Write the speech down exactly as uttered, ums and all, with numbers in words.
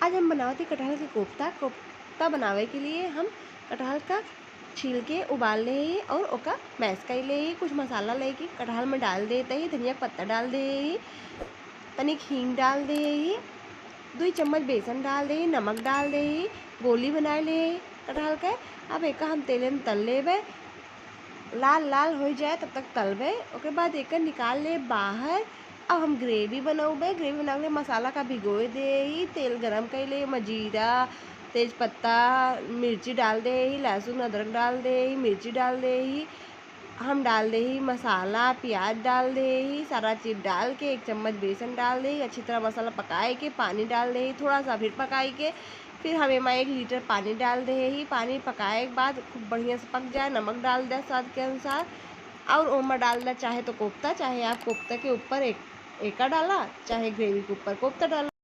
हम बनावत ही कटहल के कोफ्ता। कोफ्ता बनावे के लिए हम कटहल का छील के उबाल ले ही और ओका mash कर ले ही। कुछ मसाला लेके कटहल में डाल देते ही, धनिया का पत्ता डाल दे ही, तनिक हींग डाल दे ही, दुई चम्मच बेसन डाल दे ही, नमक डाल दे ही, गोली बनाए ले ही कटहल के। अब एका हम तेल में तल लेबे, लाल लाल हो जाए तब तक तलबे। ओके बाद एका निकाल ले बाहर। अब हम gravy बनौबे। Gravy बनावे के लिए मसाला का भिगोए दे ही, तेल गरम कर ले, मजीरा, तेजपत्ता, मिर्ची डाल दे ही, लहसुन अदरक डाल दे ही, मिर्ची डाल दे ही, हम डाल दे ही मसाला, प्याज डाल दे ही, सारा चीज डाल के एक चम्मच बेसन डाल दे ही, अच्छी तरह मसाला पकाए के पानी डाल दे ही, थोड़ा सा फिर पकाए के फिर हम एमा एक लीटर पानी डाल दे ही। पानी पकाए के बाद खूब बढ़िया से पक जाए, नमक डाल दे स्वाद के अनुसार और ओमा डाल दे चाहे तो कोफ्ता, चाहे आप कोफ्ता के ऊपर एक, एका डाला, चाहे gravy के ऊपर कोफ्ता डाला।